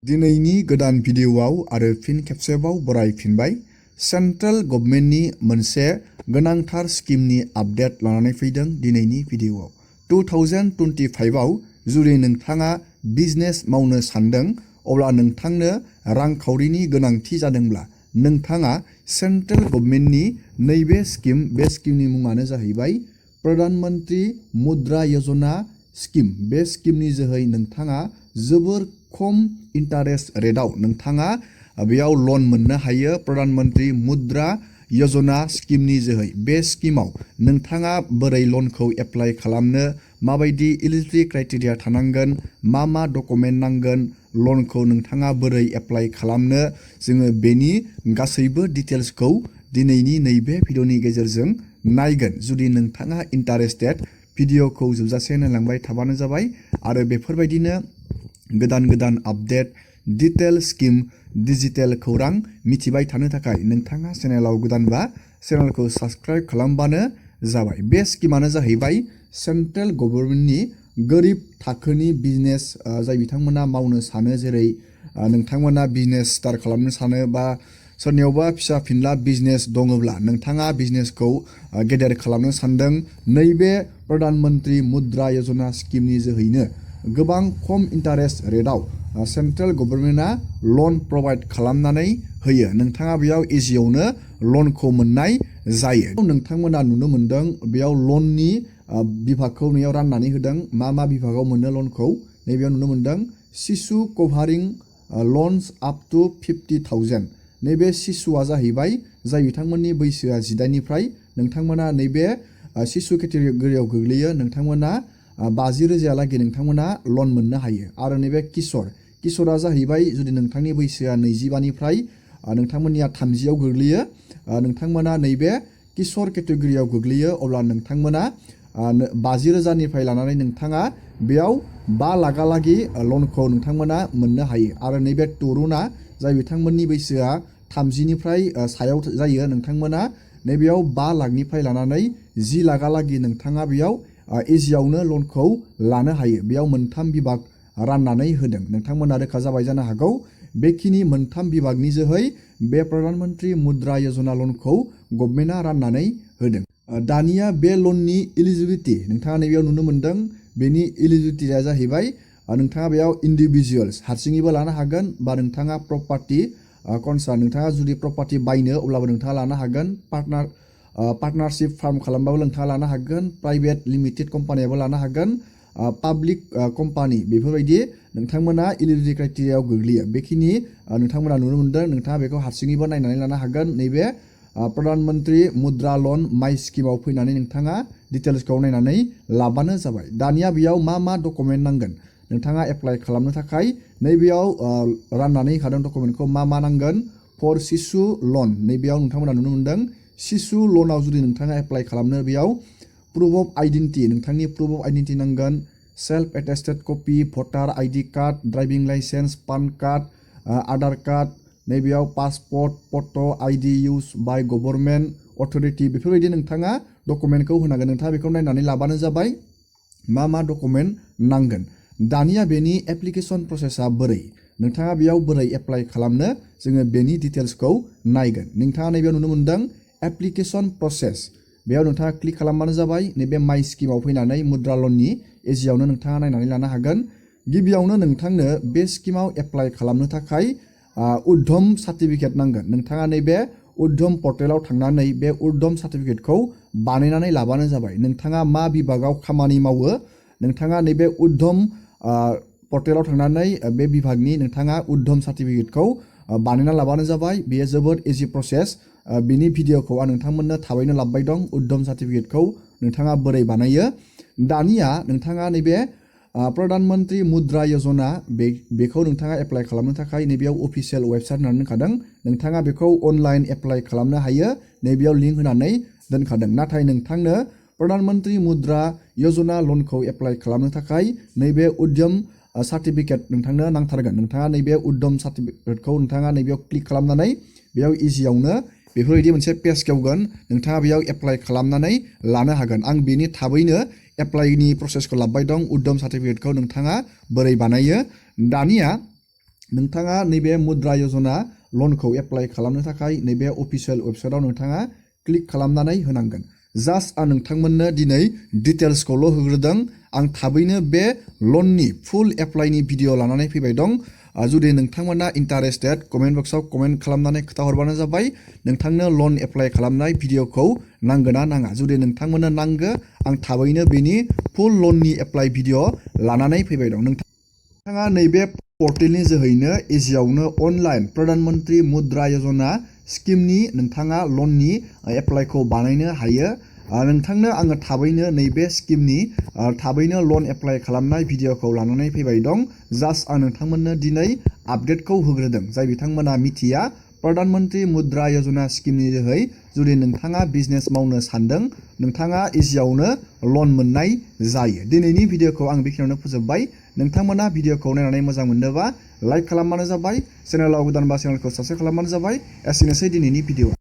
दिनैनि गोदान भिडिअआव आरो फिन खेबसेबाव बरायफिनबाय। सेन्ट्रेल गभर्नमेन्टनि मोनसे गोनांथार स्किमनि आपडेट लानानै फैदों दिनैनि भिडिअआव। 2025 आव जुदि नोंथाङा बिजनेस मावनो सानदों अब्ला नोंथांनो रांखावरिनि गोनांथि जादोंब्ला नोंथाङा सेन्ट्रेल गभर्नमेन्टनि नैबे स्किम, बे स्किमनि मुङानो जाहैबाय प्रधान मन्त्रि मुद्रा योजना स्किम। बे स्किमनि जोहै नोंथाङा जोबोर खम इन्टारेस्ट रेटआव नोंथाङा बेयाव लन मोननो हायो। प्रधान मन्त्रि मुद्रा योजना स्किमनि जोहै बे स्किमाव नोंथाङा बोरै लनखौ एप्लाइ खालामनो, माबायदि इलिजिबिलिटि क्राइटेरिया थानांगोन, मा डकुमेन्ट नांगोन, लनखौ नोंथाङा बोरै एप्लाइ खालामनो, जोङो बेनि गासैबो डिटेल्सखौ दिनैनि नैबे भिडिअनि गेजेरजों नायगोन। जुदि नोंथाङा इन्टारेस्टेड, भिडिअखौ जोबजासे नायलांबाय थाबानो जाबाय आरो बेफोरबायदिनो गोदान आपडेट, डिटेल स्किम, डिजिटेल खौरां मिथिबाय थानो थाखाय नोंथाङा चेनेलाव गोदानबा चेनेलखौ साबस्क्राइब खालामबानो जाबाय। बे स्किमानो जाहैबाय सेन्ट्रेल गभर्नमेन्टनि गोरिब थाखोनि बिजनेस जाय बिथांमोना मावनो सानो, जेरै नोंथांमोना बिजनेस स्टार्ट खालामनो सानो बा सोरनियावबा फिसा फिनला बिजनेस दङब्ला नोंथाङा बिजनेसखौ गेदेर खालामनो सानदों। नैबे प्रधान मन्त्रि मुद्रा योजना स्किमनि जोहैनो गोबां खम इन्टारेस्ट रेटआव सेन्ट्रेल गभर्नमेन्टआ लन प्रभाइड खालामनानै होयो। नोंथाङा बेयाव इजियावनो लनखौ मोननाय जायो। नोंथांमोना नुनो मोनदों बेयाव लननि बिभागखौ नैयाव राननानै होदों। मा बिभागाव मोनो लनखौ नैबेयाव नुनो मोनदों। शिशु कभारिं लन्स आप टु 50,000। नैबे शिशुआ जाहैबाय जाय बिथांमोननि बैसोआ 18निफ्राय नोंथांमोना नैबे शिशु केटेगरियाव गोग्लैयो। नोंथांमोना 50,000लागै नोंथांमोना लन मोननो हायो। आरो नैबे किशोरा जाहैबाय जुदि नोंथांनि बैसोआ 25निफ्राय नोंथांमोननिया 30आव गोग्लैयो, नोंथांमोना नैबे किशोर केटेगरियाव गोग्लैयो, अब्ला नोंथांमोना 50,000निफ्राय लानानै नोंथाङा बेयाव 5 लाखहालागै लनखौ नोंथांमोना मोननो हायो। आरो नैबे तरुणा जाय बिथांमोननि बैसोआ 30निफ्राय सायाव जायो, नोंथांमोना नैबेयाव 5 लाखनिफ्राय लानानै 10 लाखहालागै नोंथाङा बेयाव इजियावनो लनखौ लानो हायो। बेयाव मोनथाम बिभाग राननानै होदों। नोंथांमोना रोखा जाबाय जानो हागौ बेखिनि मोनथाम बिभागनि जोहै बे प्रधान मन्त्रि मुद्रा योजना लनखौ गभर्नमेन्टआ राननानै होदों। दानिया बे लननि इलिजिबिलिटि नोंथाङा नैबेयाव नुनो मोनदों। बेनि इलिजिबिलिटिया जाहैबाय नोंथाङा बेयाव इन्डिभिजुवेल्स हारसिङैबो लानो हागोन बा नोंथाङा प्रपार्टि कनसार्न, नोंथाङा जुदि प्रपार्टि बायनो अब्लाबो नोंथाङा लानो हागोन। पार्टनारशिप फार्म खालामबाबो नोंथाङा लानो हागोन। प्राइभेट लिमिटेड कम्पानियाबो लानो हागोन। पाब्लिक कम्पानि बेफोरबायदि नोंथांमोना इलिजिबिलिटि क्राइटेरियायाव गोग्लैयो। बेखिनि नोंथांमोना नुनो मोनदों। नोंथाङा बेखौ हारसिङैबो नायनानै लानो हागोन। नैबे प्रधान मन्त्रि मुद्रा लन माइ स्किमाव फैनानै नोंथाङा डिटेल्सखौ नायनानै लाबानो जाबाय। दानिया बेयाव मा डकुमेन्ट नांगोन नोंथाङा एप्लाइ खालामनो थाखाय नैबेयाव राननानै होखादों डकुमेन्टखौ मा नांगोन। फर शिशु लन नैबेयाव नोंथांमोना नुनो मोनदों। शिशु लनाव जुदि नोंथाङा एप्लाइ खालामनो बेयाव प्रुफ अफ आइडेन्टिटि, नोंथांनि प्रुफ अफ आइडेन्टिटि नांगोन। Self attested copy, voter ID card, driving licence, PAN card, Aadhaar card, नैबेयाव passport, photo' ID issue by government authority, बेफोरबायदि नोंथाङा डकुमेन्टखौ होनांगोन। नोंथाङा बेखौ नायनानै लाबानो जाबाय मा डकुमेन्ट नांगोन। दानिया बेनि एप्लिकेसन प्रसेसा बोरै, नोंथाङा बेयाव बोरै एप्लाइ खालामनो, जोङो बेनि डिटेल्सखौ नायगोन। नोंथाङा नैबेयाव नुनो मोनदों एप्लिकेसन प्रसेस, बेयाव नोंथाङा क्लिक खालामबानो जाबाय। नैबे माइ स्किमाव फैनानै मुद्रा लननि इजियावनो नोंथाङा नायनानै लानो हागोन। गिबियावनो नोंथांनो बे स्किमाव एप्लाइ खालामनो थाखाय उद्धम सार्टिफिकेट नांगोन। नोंथाङा नैबे उद्धम पर्टेलाव थांनानै बे उद्धम सार्टिफिकेटखौ बानायनानै लाबानो जाबाय। नोंथाङा मा बिभागाव खामानि मावो, नोंथाङा नैबे उद्धम पर्टेलाव थांनानै बे बिभागनि नोंथाङा उद्धम सार्टिफिकेटखौ बानायना लाबानो जाबाय। बेयो जोबोद इजि प्रसेस। बिनि भिडिअखौ आं नोंथांमोननो थाबैनो लाबोबाय दं। उद्धम सार्टिफिकेटखौ नोंथाङा बोरै बानायो। दानिया नोंथाङा नैबे प्रधान मन्त्रि मुद्रा योजना बेखौ नोंथाङा एप्लाइ खालामनो थाखाय नैबेयाव अफिसियेल वेबसाइट होनानै दोनखादों। नोंथाङा बेखौ अनलाइन एप्लाइ खालामनो हायो, नैबेयाव लिंक होनानै दोनखादों। नाथाय नोंथांनो प्रधान मन्त्रि मुद्रा योजना लनखौ एप्लाइ खालामनो थाखाय नैबे उद्धम सार्टिफिकेट नोंथांनो नांथारगोन। नोंथाङा नैबे उद्धम सार्टिफिकेटखौ नोंथाङा नैबेयाव क्लिक खालामनानै बेयाव इजियावनो बेफोरबायदि मोनसे पेज खेवगोन। नोंथाङा बेयाव एप्लाइ खालामनानै लानो हागोन। आं बेनि थाबैनो एप्लाइनि प्रसेसखौ लाबोबाय दं। उद्धम सार्टिफिकेटखौ नोंथाङा बोरै बानायो। दानिया नोंथाङा नैबे मुद्रा यजना लनखौ एप्लाइ खालामनो थाखाय नैबे अफिसियेल वेबसाइटआव नोंथाङा क्लिक खालामनानै होनांगोन। जास्ट आं नोंथांमोननो दिनै डिटेल्सखौल' होग्रोदों। आं थाबैनो बे लननि फुल एप्लाइनि भिडिअ लानानै फैबाय दं। जुदि नोंथांमोना इन्टारेस्टेड कमेन्ट बक्सआव कमेन्ट खालामनानै खोथाहरबानो जाबाय नोंथांनो लन एप्लाइ खालामनाय भिडिअखौ नांगोना नाङा। जुदि नोंथांमोननो नांगो आं थाबैनो बेनि फुल लननि एप्लाइ भिडिअ लानानै फैबाय दं। नोंथाङा नैबे पर्टेलनि जोहैनो इजियावनो अनलाइन प्रधान मन्त्रि मुद्रा यजना स्किमनि नोंथाङा लननि एप्लाइखौ बानायनो हायो। नोंथांनो आङो थाबैनो नैबे स्किमनि थाबैनो लन एप्लाइ खालामनाय भिडिअखौ लानानै फैबाय दं। जास्ट आं नोंथांमोननो दिनै आपडेटखौ होग्रोदों। जाय बिथांमोना मिथिया प्रधान मन्त्रि मुद्रा यजना स्किमनि जोहै जुदि नोंथाङा बिजनेस मावनो सानदों नोंथाङा इजियावनो लन मोननाय जायो। दिनैनि भिडिअखौ आं बेखिनियावनो फोजोबबाय। नोंथांमोना भिडिअखौ नायनानै मोजां मोनदोंबा लाइक खालामबानो जाबाय। चेनेलाव गोदानबा चेनेलखौ साबस्क्राइब खालामबानो जाबाय। एसेनोसै दिनैनि भिडिअ।